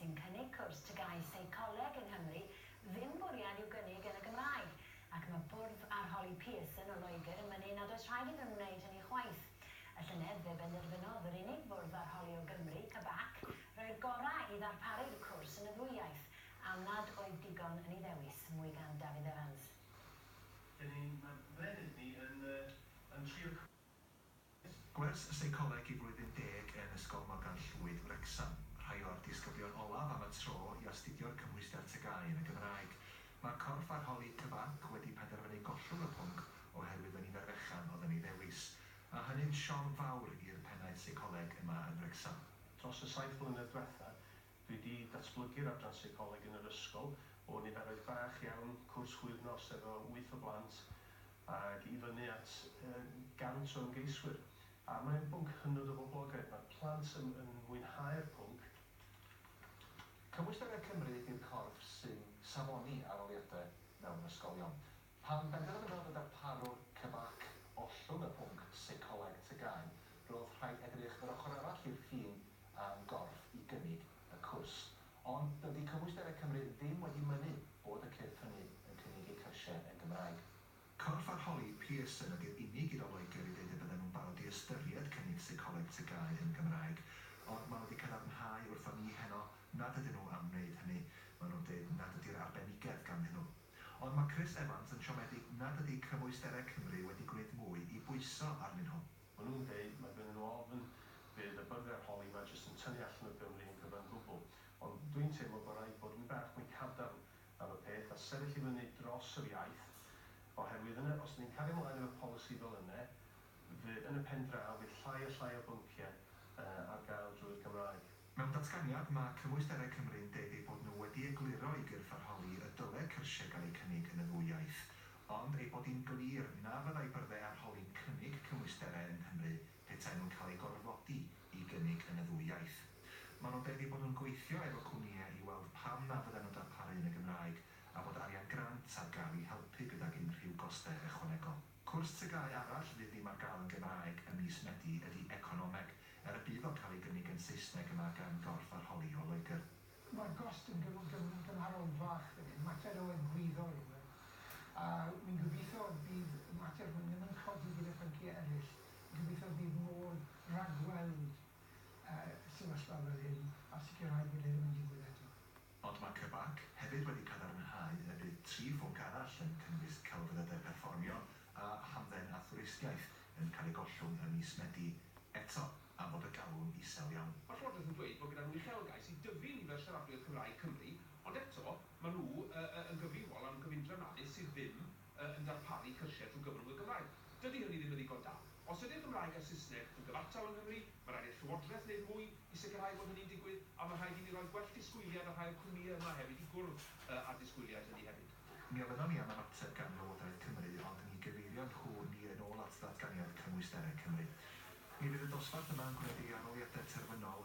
sy'n cynnig cwrs TGAU Seicoleg yng Nghymru ddim bwriad i'w gynnig yn y Gymraeg, ac mae Bwrdd Arholi Pearson o Loegr yn mynnu nad oes rhaid iddyn nhw wneud hynny chwaith. Y llynedd fe benderfynodd yr unig fwrdd arholi o Gymru, CBAC, roi'r gorau i ddarparu'r cwrs yn y ddwy iaith, am nad oedd digon yn ei ddewis. Mwy gan Dafydd Evans. Dyn ni'n, mae mlennyd ni yn yn trio Gwers Seicoleg i flwyddyn deg yn Ysgol Morgan Llwyd, Wrecsam. Rhai o'r disgyblion olaf am y tro i astudio'r cymhwyster TGAU yn y Gymraeg. Mae'r corff arholi CBAC wedi penderfynu gollwng y pwnc oherwydd y nifer fechan oedd yn ei ddewis. A hynny'n siom fawr i'r pennaeth seicoleg yma yn Wrecsam. Dros y saith mlynedd dwetha, dwi 'di datblygu'r adran seicoleg yn yr ysgol o niferoedd bach iawn, cwrs hwyrnos efo wyth o blant, ag i fyny at 100 o ymgeiswyr. A mae'n bwnc hynod o boblogaidd, mae'r plant yn yn mwynhau'r pwnc. Cymwysterau Cymru ydy'r corff sy'n safoni arholiadau mewn ysgolion. Pan benderfynodd y darparwr CBAC ollwng y pwnc Seicoleg TGAU, roedd rhaid edrych yr ochr arall i'r ffin am gorff i gynnig y cwrs. Ond dydy Cymwysterau Cymru ddim wedi mynnu bod y cyrff hynny yn cynnig eu cyrsiau yn Gymraeg. Corff arholi Pearson ydy'r unig un o Loegr i ddeud y bydden nhw'n barod i ystyried cynnig seicoleg TGAU yn Gymraeg, ond maen nhw wedi cadarnhau wrthon ni heno nad ydyn nhw am wneud hynny. Maen nhw'n deud nad ydy'r arbenigedd ganddyn nhw. Ond mae Chris Evans yn siomedig nad ydy Cymwysterau Cymru wedi gwneud mwy i bwyso arnyn nhw. Maen nhw'n deud mae gennyn nhw ofn fydd y byrddau arholi 'ma jyst yn tynnu allan o Gymru yn gyfan gwbl. Ond dwi'n teimlo bod rhaid bod yn bach mwy cadarn am y peth a sefyll i fyny dros yr iaith, oherwydd yn y, os ni'n cario mlaen efo polisi fel yne, fydd, yn y pen draw, fydd llai a llai o bynciau ar gael drwy'r Gymraeg. Mewn datganiad, mae Cymwysterau Cymru'n deud eu bod nhw wedi egluro i gyrff arholi y dylai'r cyrsiau gael eu cynnig yn y ddwy iaith, ond ei bod hi'n glir na fyddai byrddau arholi'n cynnig cymwysterau yng Nghymru petai nhw'n cael eu gorfodi i gynnig yn y ddwy iaith. Maen nhw'n deud eu bod nhw'n gweithio efo cwmnïau i weld pam na fydden nhw'n darparu yn y Gymraeg a bod arian grant ar gael i helpu gydag unrhyw gostau ychwanegol. Cwrs TGAU arall fydd ddim ar gael yn Gymraeg ym mis Medi ydy Economeg, er y bydd o'n cael ei gynnig yn Saesneg yma gan gorff arholi o Loegr. Mae'r gost yn gymharol fach fan hyn, mater o egwyddor yw e, a wi'n gobeithio bydd y mater hwn ddim yn codi gyda phynciau eraill. Gobeithio bydd modd rhagweld sefyllfa fel hyn a sicrhau bod e ddim yn digwydd eto. Ond mae CBAC hefyd wedi cadarnhau y bydd tri phwnc arall yn cynnwys celfyddydau perfformio a hamdden a thwristiaeth yn cael eu gollwng ym mis Medi eto am fod y galw'n isel iawn. Mae'r Llywodraeth yn dweud bod gyda nhw uchelgais i dyfu nifer siaradwyr Cymraeg Cymru, ond eto, maen nhw yn gyfrifol am gyfundrefn addysg sydd ddim yn darparu cyrsiau trwy gyfrwng y Gymraeg. Dydy hynny ddim yn ddigon da. Os ydy'r Gymraeg a'r Saesneg yn gyfartal yng Nghymru, mae rhaid i'r Llywodraeth wneud mwy i sicrhau bod hynny'n digwydd, a mae rhaid i ni roi gwell disgwyliad ar rhai o'r cwmnïau yma hefyd i gwrdd â'r disgwyliad hynny hefyd. Mi ofynnon ni am ymateb gan Lywodraeth Cymru, ond mi gyfeirion nhw ni yn ôl at ddatganiad Cymwysterau Cymru. Mi fydd y dosbarth yma yn gwneud ei arholiadau terfynol